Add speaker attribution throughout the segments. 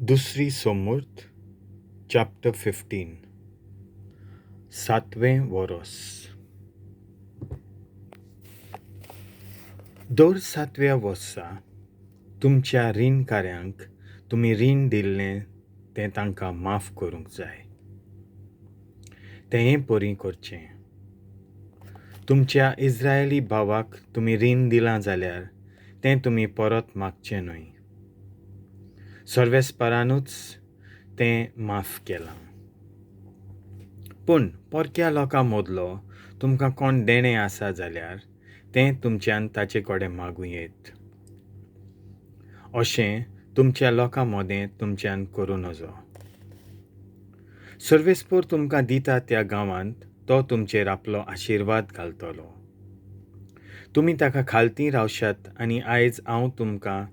Speaker 1: दुसरी सोमूर्त चॅप्टर 15 सातवें वरोस. दर सातव्या वर्सा तुमच्या रिणकाऱ्यांक तुमी रीण दिल्लें तें तांकां माफ करूंक जाय. तें हे परी करचें. तुमच्या इस्रायली भावाक तुमी रीण दिलां जाल्यार तें तुमी परत मागचें न्हय. सर्वेस्परानूच तें माफ केलां. पूण परक्या लोकां मदलो तुमकां कोण देणें आसा जाल्यार तें तुमच्यान ताचे कडेन मागूं येत. अशें तुमच्या लोकां मदें तुमच्यान करूं नजो. सर्वेस्पोर तुमकां दिता त्या गांवांत तो तुमचेर आपलो आशिर्वाद घालतलो. तुमी ताका खालती रावशात आनी आयज हांव तुमकां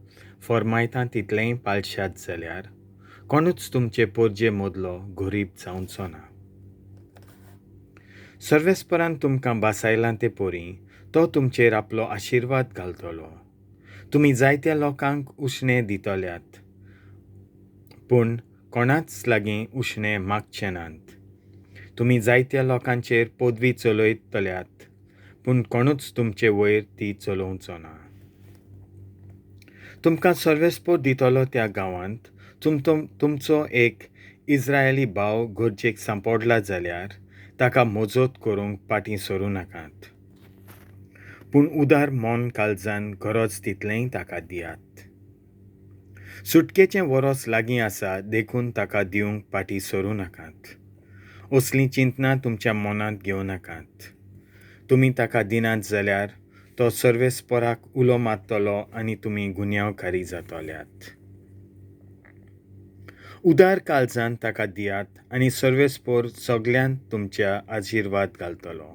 Speaker 1: फर्मायतां तितलेंय पाळशात जाल्यार कोणूच तुमचे पोरजे मदलो गरीब जावचो ना. सर्वेस्परान तुमकां भासायलां ते परी तो तुमचेर आपलो आशिर्वाद घालतलो. तुमी जायत्या लोकांक उश्णें दितल्यात, पूण कोणाच लागीं उश्णें मागचे नात. तुमी जायत्या लोकांचेर पदवी चलयतल्यात, पूण कोणूच तुमचे वयर ती चलोवचो ना. तुमकां सर्वेस्पोर दितलो त्या गांवांत तुमचो एक इस्रायली भाव गरजेक सांपडला जाल्यार ताका मजत करूंक फाटीं सरूं नाकात, पूण उदार मन काळजान गरज तितलेंय ताका दियात. सुटकेचें वरोस लागीं आसा देखून ताका दिवंक फाटीं सरूं नाकात. असलीं चिंतनां तुमच्या मनांत घेवं नाकात. तुमी ताका दिनात जाल्यार तो सर्वेस्पराक उलो मारतलो आनी तुमी गुन्यांवकारी जातल्यात. उदार काळजान ताका दियात आनी सर्वेस्पोर सगल्यांत तुमच्या आशिर्वाद घालतलो.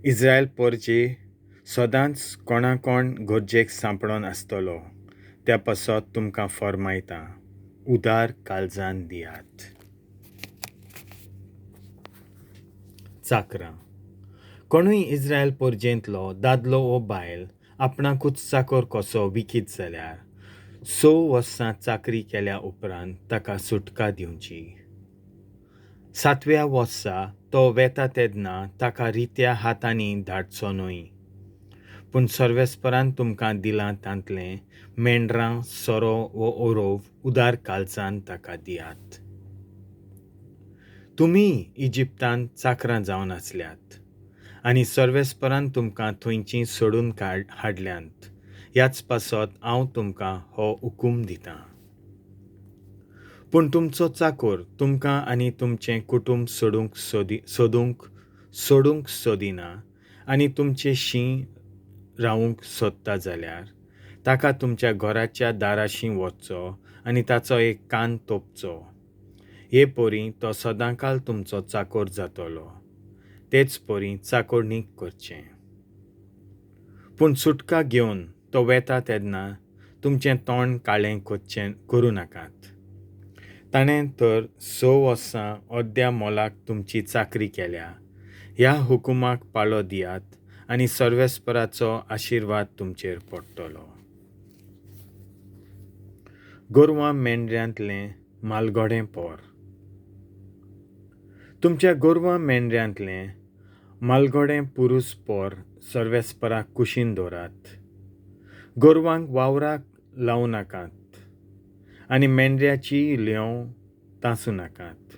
Speaker 1: इस्रायल पोरजे सदांच कोणा कोण गरजेक सांपडोन आसतलो त्या पासत तुमकां फर्मायता, उदार काळजान दियात. चाकरां. कोणूय इस्रायल पोरजेंतलो दादलो वो बायल आपणाकूच चाकर कसो विकीत जाल्यार 6 वर्सां चाकरी केल्या उपरांत ताका सुटका दिवची. 7व्या वर्सा तो वेता तेन्ना ताका रित्या हातांनी धाडचो न्हय, पूण सर्वेस्परान तुमकां दिलां तांतलें मेंढरां, सोरो वो ओरोव उदार काळजान ताका दियात. तुमी इजिप्तांत चाकरां जावन आसल्यात आनी सर्वेस्परान तुमकां थंयचीं सोडून हाडल्यांत, ह्याच पासत हांव तुमकां हो हुकूम दितां. पूण तुमचो चाकोर तुमकां आनी तुमचें कुटुंब सोडूंक सोदिना आनी तुमचें शीं रावूंक सोदता जाल्यार ताका तुमच्या घराच्या दाराशीं वचचो आनी ताचो एक कान तोपचो. हे परी तो सदांकाल तुमचो चाकोर जातलो. तेच परी चाकोरणीक करचें. पूण सुटका घेवन तो वेता तेन्ना तुमचें तोंड काळें करूं नाकात. ताणें तर 6 वर्सां अर्द्या मोलाक तुमची चाकरी केल्या. ह्या हुकुमाक पाळो दियात आनी सर्वेस्पराचो आशिर्वाद तुमचेर पडटलो. गोरवां मेंढऱ्यांतलें मालगोडें पोर. तुमच्या गोरवां मेंढऱ्यांतलें मालगोडें पुरूस पोर सर्वेस्पराक कुशीन दवरात. गोरवांक वावराक लावं नाकात आनी मेंढऱ्याची ल्हेंव तासूं नाकात.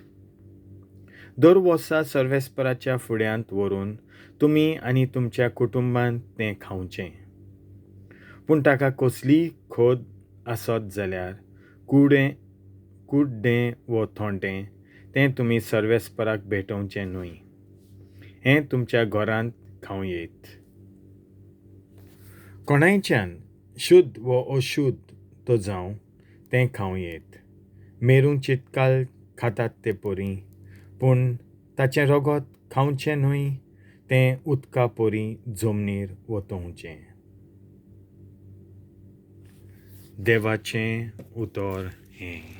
Speaker 1: दर वर्सा सर्वेस्पराच्या फुड्यांत व्हरून तुमी आनी तुमच्या कुटुंबान तें खावचें. पूण ताका कसलीय खोद आसत जाल्यार कुड्डें वो थोंडें तें तुमी सर्वेस्पराक भेटोवचें न्हय. हें तुमच्या घरांत खावं येत. कोणायच्यान शुद्ध वो अशुद्ध तो जावं तें खावं येत. मेरूं चिटकाल खातात ते परी, पूण ताचें रगत खावचें न्हय, तें उदका परी जमनीर वतोवचें. देवाचें उतर हें.